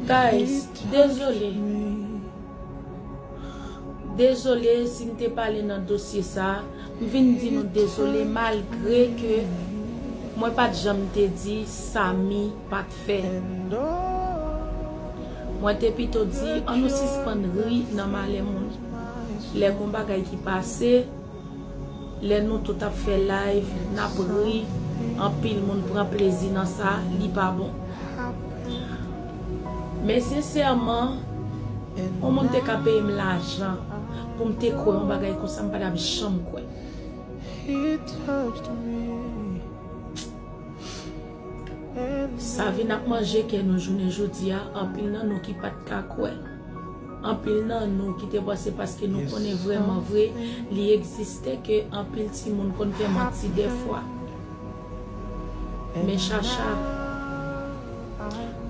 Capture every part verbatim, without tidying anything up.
Guys, dezole. Dezole si n te pale nan dosye sa. M vin di nou dezole malgre ke mwen pa t janm te di Samy pa t fè. Mwen te pito di, ann nou sispann ri nan malè moun. Lè gon bagay ki pase, lè nou tout ap fè live, n ap ri, anpil moun pran plezi nan sa, li pa bon. Men sensèman, yon moun te ka peye m lajan pou m te kwè yon bagay konsa, m pa t ap janm kwè. Sa vin ap manje kè nou jounen jodi a, anpil nan nou ki pa t ka kwè. Anpil nan nou ki te panse paske nou konnen vrèman vre, li egziste ke anpil timoun konn fè manti dèfwa. Men Chacha,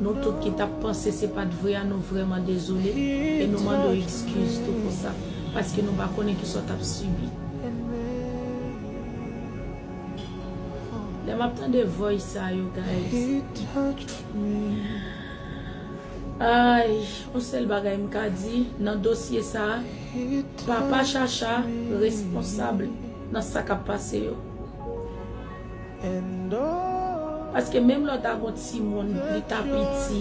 nou tout ki t ap panse se pa t vre a, nou vrèman dezole e nou mande w ekskiz tou pou sa, paske nou pa konnen kisa w t ap sibi. Lè m ap tande voice sa yo, guys. Ay, yon sèl bagay m ka di, nan dosye sa, papa Chacha responsab nan sa k ap pase yo. Paske menm lè w ta gon timoun, li ta piti,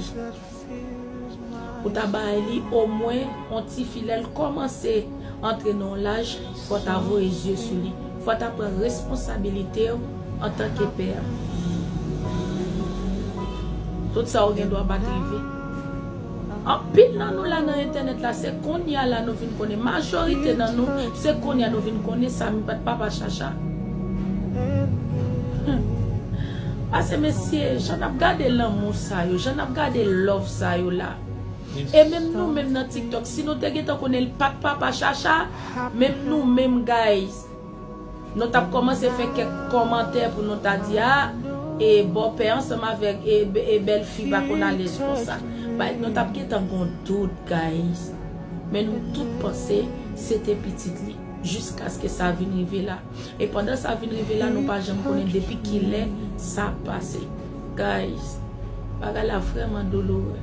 ou ta bay li omwen yon tifi, lè l kòmanse antre nan yon laj, fò w ta voye zye sou li. Fò w ta pran responsabilite w antanke pè. Tout sa ou gen dwa pa t rive. Anpil nan nou la nan entènèt la, se kounye a la nou vin konnen. Majorite nan nou, se kounye a nou vin konnen Samy pa t papa Chacha. Hmm. Pase mesye, jan n ap gade lanmou sa yo, jan n ap gade love sa yo la. E menm nou menm nan TikTok, si nou te gentan konnen l pa t papa Chacha, menm nou menm, guys, nou t ap kòmanse fè kèk kòmantè pou nou ta di, a, e bòpè ansanm avèk e, e bèlfi pa konn alèz konsa. Bay, nou t ap gentan gon dout, guys. Men nou tout panse se te pitit li, jiskaske sa vin rive la. E pandan sa vin rive la, nou pa janm konnen depi kilè sa pase. Guys, bagay la vrèman douloure.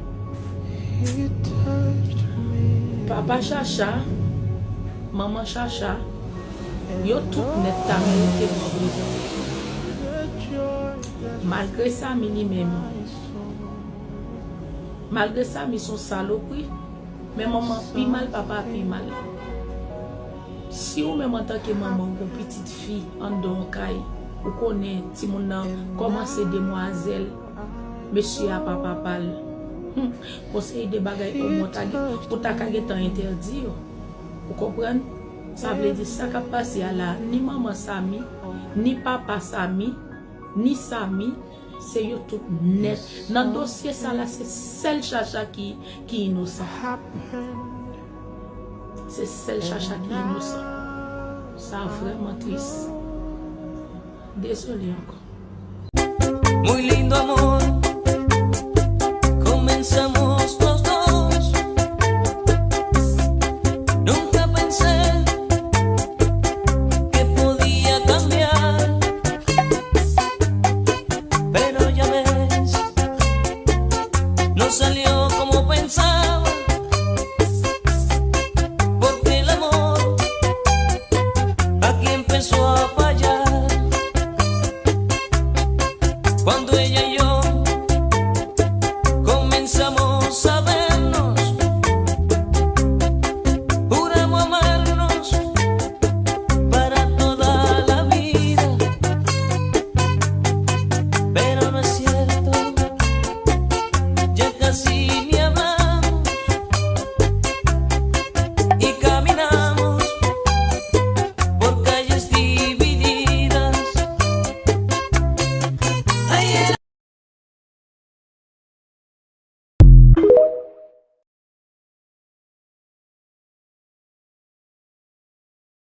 Papa Chacha, manman Chacha, yo tout nèt ta merite pran prezan. Malgre Samy li menm, malgre Samy se yon salopri, men manman pi mal, papa pi mal. Si ou menm antanke manman ou gon pitit fi anndan yon kay, ou konnen timoun nan kòmanse demwazèl, mesye a pa papa l. Hmm, gon seri de bagay omwen ou ta gen, ou ta ka gentan entèdi yo. Ou konprann? Sa vle di sa k ap pase a la, ni manman Samy, ni papa Samy, ni Samy, se yo tout nèt. Nan dosye sa la, se sèl Chacha ki, ki inosan. Se sèl Chacha ki inosan. Sa vrèman tris. Dezole ankò. Muy lindo amor,